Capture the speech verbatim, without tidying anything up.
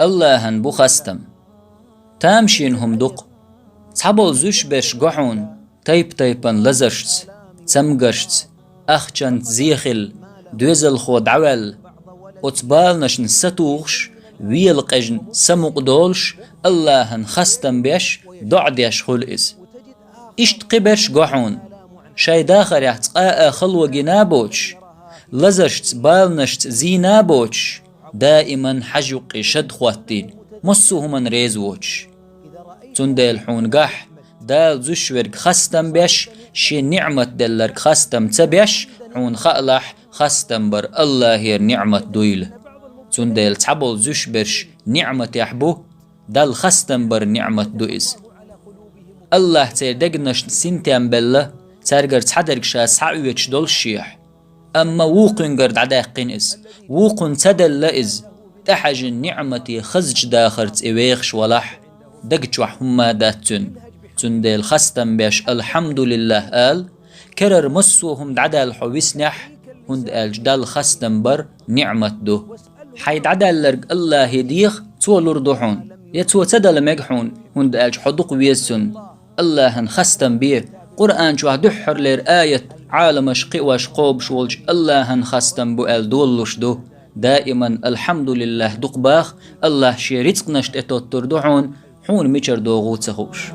Аллахьан бу хастам. Тамашийна хӀума дукха. Цхьаболу зуьш берш го хьуна тайп-тайпана лазаршца, цамгаршца, ахчанца зе хилла, доьзалхо дӀаваьлла, оцу баланашна сатухуш, вела къежна самукъа долуш, Аллахьан хастам беш, доӀа деш хуьлу иза. Иштта кхиберш го хьуна, шайн дахарехь цкъа а хало гина а боцуш, лазаршца, баланашца зийна а боцуш, даиман хьажа юккъе шад хӀоттийна, массо а хӀуманна реза воцуш. Цундела хьуна гахь Дала зуьш верг хастам беш, шен ниӀмат делларг хастам ца беш, хьуна хаалахь, хастам бар Аллахьера ниӀмат дуйла. Цундела цхьаболу зуьш берш ниӀматехь бу, Далла хастам бар ниӀмат ду иза. Аллахь церан дегнашна синтем белла, цаьргара цхьадерг ша схьаоьцуш долуш шехь. Амма вукхуьнгара дӀадаьккхина иза, вукхунна ца делла иза, тӀехьажина ниӀмате хазачу дахарца и вехаш валахь, даг чохь хӀумма а дац цуьнан. Цундела хастам беш «Алхьамдулиллахь» ала, керара массо а хӀума дӀадаьлла хьо виснехь, хӀунда аьлча Далла хастам бар ниӀмат ду. Хьайн дӀадаьлларг Аллахье деха, Цо лур ду хьуна, я Цо ца дала мега хьуна, хӀунда аьлча хьо дукха веза Цунна. Аллахьан хастам бе, Къуръан чохь дуьххьарлера аят, Ӏаламаш кхиош, кхобуш волчу Аллахьан хастам бу аьлла долалуш ду. Даиман «Алхьамдулиллахь» дукха баха, Аллахь шен рицкъанаш тӀе тоттур ду хьуна, хьуна мичара догӀу ца хууш.